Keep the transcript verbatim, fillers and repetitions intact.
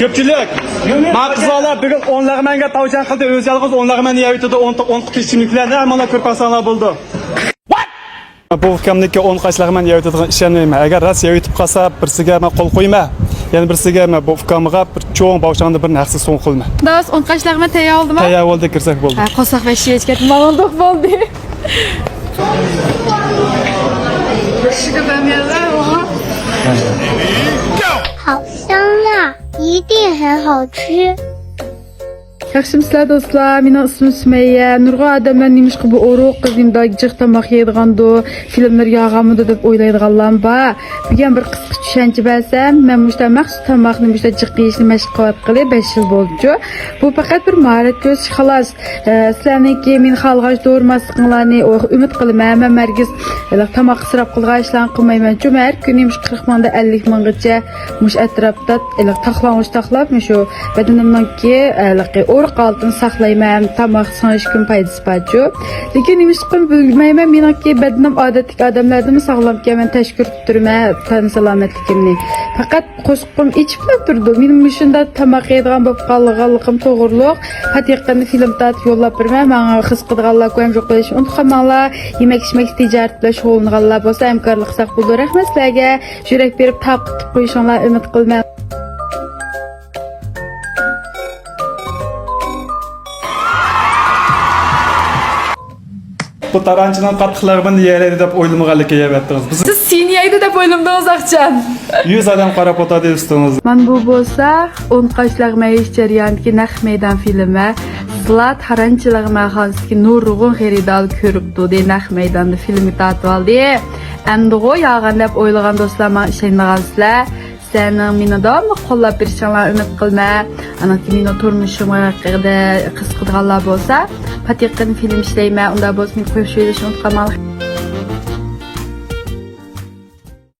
كۆپچىلىك، ما قىزلار بۈگۈن ئون لەغمەنگە تاۋشان قىلدى. ئۆزى يالغۇز ئون لەغمەن يەۋېتىدۇ. ئون، ئون قۇت ئىچىملىكلەرنى ھەممىڭلار كۆرۈپ باقساڭلار بولىدۇ. بۇ ئۇكامنىڭكى ئون قاچ لەغمەن يەۋېتىدىغان ئىشەنمەيمەن. ئەگەر راست يەۋېتىپ قالسا، بىرسىگە مەن قول قويىمەن. يەنە بىرسىگە مەن بۇ ئۇكامغا بىر چوڭ باۋشاڭدىن بىرنى ھەقسىز سوۋغا قىلىمەن. داس، ئون قاچ لەغمەن تەييار بولدىمۇ؟ تەييار بولدى، كىرسەك بولدى. ھە، قورساق ۋەھشىي ئېچىپ كەتتى، ماڭدۇق بولدى. 好香呀，一定很好吃。 ياخشىمۇسىلەر دوستلار؟ مېنىڭ ئىسمىم سۈمەييە. نۇرغۇن ئادەملەر نېمىشقا بۇ ئورۇق قىز نېمىدا جىق تاماق يەيدىغاندۇ، فىلىملىرى ياغانمىدۇ دەپ ئويلايدىغانلارمۇ بار. بۈگۈن بىر قىسقا چۈشەنچە بەرسەم، مەن مۇشۇنداق مەخسۇس تاماقنى مۇشۇنداق جىق يېيىشنى مەشىق قىلىۋاتقىلى بەش يىل بولدىچۇ. بۇ پەقەت بىر ماھارەت كۆرسىتىش خالاس. ئە، سىلەرنىڭكى مېنى خالىغانچە دورىماسلىقىڭلارنى ئۈمىد قىلىمەن. مەن ھەرگىز ھېلىقى تاماققا ئىسراپ قىلىدىغان ئىشلارنى قىلمايمەنچۇ. مەن ھەر كۈنى مۇشۇ قىرىق مىڭدىن ئەللىك مىڭغىچە مۇشۇ ئەتراپتا ھېلىقى تاقلانغۇچ تاقلاپ، مۇشۇ بەدىنىمنىڭكى ھېلىقى ئورۇق ھالىتىنى ساقلايمەن. تاماق سىڭىشكىمۇ پايدىسى بارچۇ. لېكىن نېمىشقىمۇ بىلمەيمەن، مېنىڭكى بەدىنىم ئادەتتىكى ئادەملەردىنمۇ ساغلامكەن. مەن تەشەككۈر قىلىپ تۇرىمەن تەن سالامەتلىكىمنى. پەقەت قورسىقىم ئېچىپلا تۇرىدۇ. مېنىڭ مۇشۇنداق تاماق يەيدىغان بولۇپ قالغانلىقىم توغرۇلۇق پات يېقىندا فىلىم تارتىپ يوللاپ بېرىمەن. ماڭا خىز قىلىدىغانلار كۆرۈم جوق بولۇشنى ئۇنتۇپ قالماڭلار. يېمەك ئىچمەك تىجارەت بىلەن شۇغۇللىنىدىغانلار بولسا ھەمكارلىق قىلساق بولىدۇ. رەھمەت سىلەرگە. يۈرەك بېرىپ تارقىتىپ قويۇشۇڭلارنى ئۈمىد قىلىمەن. بۇ تارانچىنىڭ قاتتىق لەغمىنى يەيەلەيدۇ دەپ ئويلىمىغانلىكى يەۋەتتىڭىز. بىز سىز سېنى يەيدۇ دەپ ئويلىمىدىڭىز، ئاخشام. يۈز ئادەم قاراپ ئولتۇردى ئۈستىڭىزدە. مانا بۇ بولسا ئون قاچ لەغمەن يېيىش جەريانىدىكى نەق مەيدان فىلىمى. سىلەر تارانچى لەغمەن خانىسىدىكى نۇرغۇن خېرىدارلار كۆرۈپ تۇردى، نەق مەيداندا فىلىمگە تارتىۋالدى. ئەمدىغۇ ياغان دەپ ئويلىغان دوستلار ماڭا ئىشىنىدىغانسىلەر. سىلەرنىڭ مېنى داۋاملىق قوللاپ بېرىشىڭلارنى ئۈمىد قىلىمەن. ئانىڭكى مېنىڭ تۇرمۇشۇم ھەققىدە قىزىقىدىغانلار بولسا، پات يېقىن فىلىم ئىشلەيمەن، ئۇنداق بولسا مېنى قوشۇۋېلىشنى ئۇنتۇپ قالماڭلار.